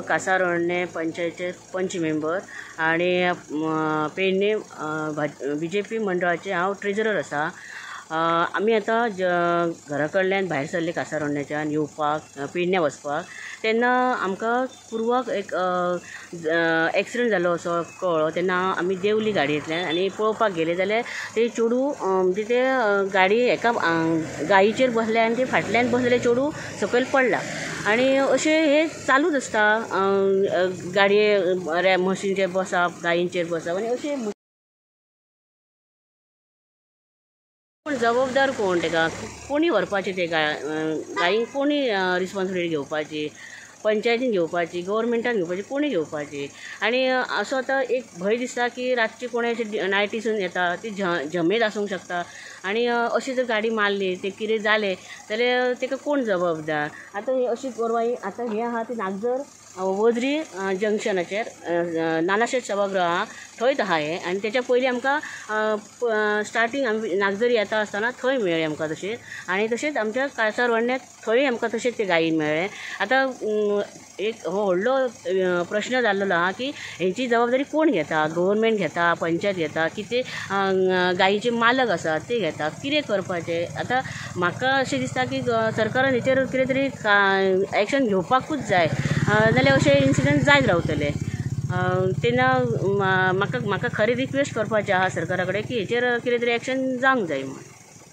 कासारवर्णे पंचायतीचे पंच मेंबर आनी पेडणे बीजेपी मंडळाचे हांव ट्रेजरर आसा. आमी आतां घरा कडल्यान भायर सरले कासारवर्ण्याच्यान येवपाक पेडण्या वचपाक, तेन्ना आमकां पुर्वाक एक एक्सिडंट जालो असो कळ्ळो. तेन्ना आमी देंवली गाडयेंतल्यान आनी पळोवपाक गेले जाल्यार ते चेडूं म्हणजे ते गाडी एका गायीचेर बसले आनी ते फाटल्यान बसलेले चेडूं सकयल पडला. आनी अशें हें चालूच आसता, गाडये मशीनचेर बसप, गायींचेर बसप आनी अशें. पूण जबाबदार कोण तेका, कोणी व्हरपाचें ते गायींक, कोणी रिस्पोन्सिबिलिटी घेवपाची, पंचायतीन घेवपाची, गव्हर्मेंटान घेवपाची, कोणी घेवपाची. आनी असो आतां एक भंय दिसता की रातची कोणें अशें नायटीसून येता ती झमेत आसूंक शकता आनी अशी जर गाडी मारली ते कितें जालें जाल्यार ताका कोण जबाबदार. आतां ही अशी गोरवां आतां हें आहा ती नागझर वजरी जंक्शनाचेर नानाशेट सभागृह आहा थंयच आहा हें. आनी तेच्या पयलीं आमकां स्टार्टींग आमी नागझरी येता आसतना थंय मेळ्ळें आमकां तशें. आनी तशेंच आमच्या कासारवर्ण्यात थंय आमकां तशेंच ते गायीन मेळ्ळें. आतां एक हो व्हडलो प्रश्न जाल्लो आहा की हेंची जबाबदारी कोण घेता, गव्हर्मेंट घेता, पंचायत घेता की ते गायीचे मालक आसात ते घेता, कितें करपाचें. आतां म्हाका अशें दिसता की सरकारान हेचेर कितें तरी एक्शन घेवपाकूच जाय, नाल्यार अशे इन्सिडंट जायत रावतले. तेन्ना म्हाका म्हाका खरें रिक्वेस्ट करपाचें आहा सरकारा कडेन की हेचेर कितें तरी एक्शन जावंक जाय म्हूण.